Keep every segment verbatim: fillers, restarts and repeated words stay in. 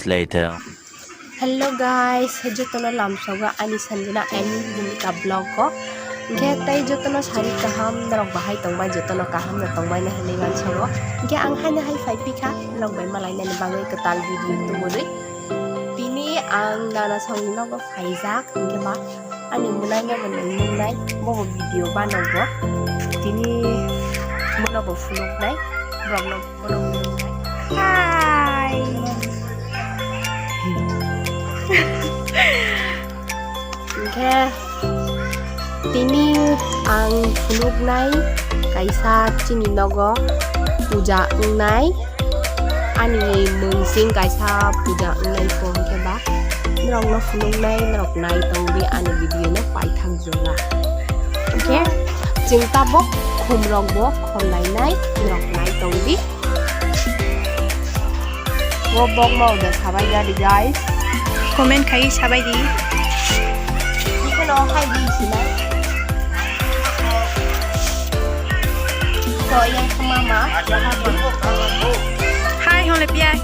Later. Hello guys, jotono lamsogo ani Sanjana and Bhumika vlog o. Hingke tei jotono sari kaham, norok bahai tongbai, jotono kaham no tongbai na hinui wansogo. Hingke ang haino hai phai phikha, norok bai malainani bagwi kwtal video tubudui. Tini ang nana songni nogo phaijak, hingke ba ani mwnaino bo nung nungnai, bobo video bano bo. Tini bono bo phunuknai, borokno. Hi. Hingke tini ang phunuknai kaisa chini nogo puja wngnai, ani mungsing kaisa puja wngnai po hingke ba norokno phunuknai, norok nai tongdi ani video no paithak jora. Hingke chwng tabok khumrok bo khorlainai, norok nai tongdi. Bo bokma uda sabai gari, guys. Comment khai sabai di. Ikono hai di sila. To yang mama. Hai hole piai.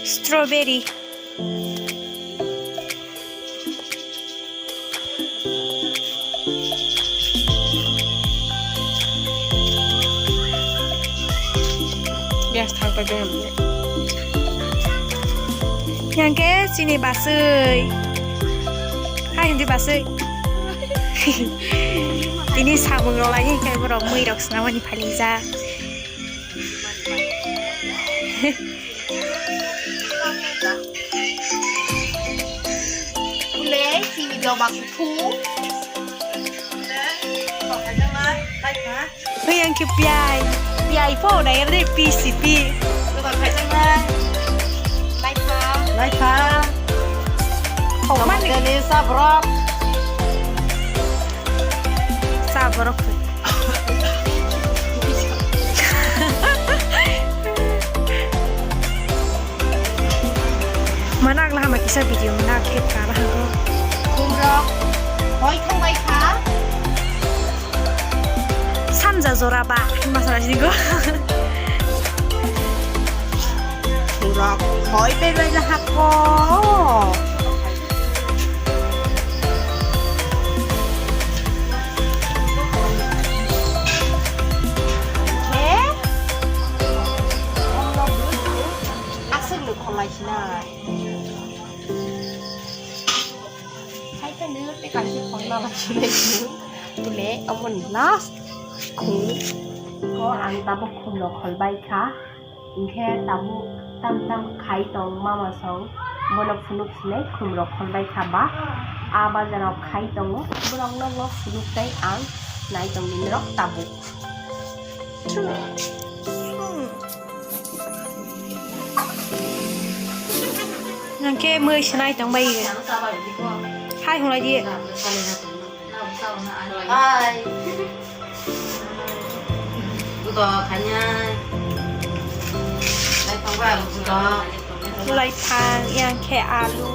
Strawberry. Gas thang pa beng. Yang ke sini basui. Hai hindi basui. Tini sabung rok lai hingke borok mui rok swnamani phalijak. Ule, sini jobak thu. Ui, yang ke piai. Piai po, na yang de P C P. Laipha. Laipha. Oh, mana? Jadi sabrok. Sabrok. Manak lah hama kisa video manak khe kara hago. Khumrok hoi thangbai kha. Sanja jora ba masa sini go. Khumrok hoi pe bai la hako. Aswk no kholai sinai. Hai khe no tei kaisa khorna lai sinai. Bole omo ni last khum. Ko ang tabuk khum no kholbai kha. Hingkhe tabuk tam tam khai tong mama song bono phunuk sinai khumrok khonbai kha ba. A bazar o khai tongo, borok no bo phunuk tai ang nai tong nini rok tabuk. Hingkhe mui sinai tong bai. Hai hwnlai di. Hai. Buto khanya. Lai thangba buto. Lai thang, yang khe alu.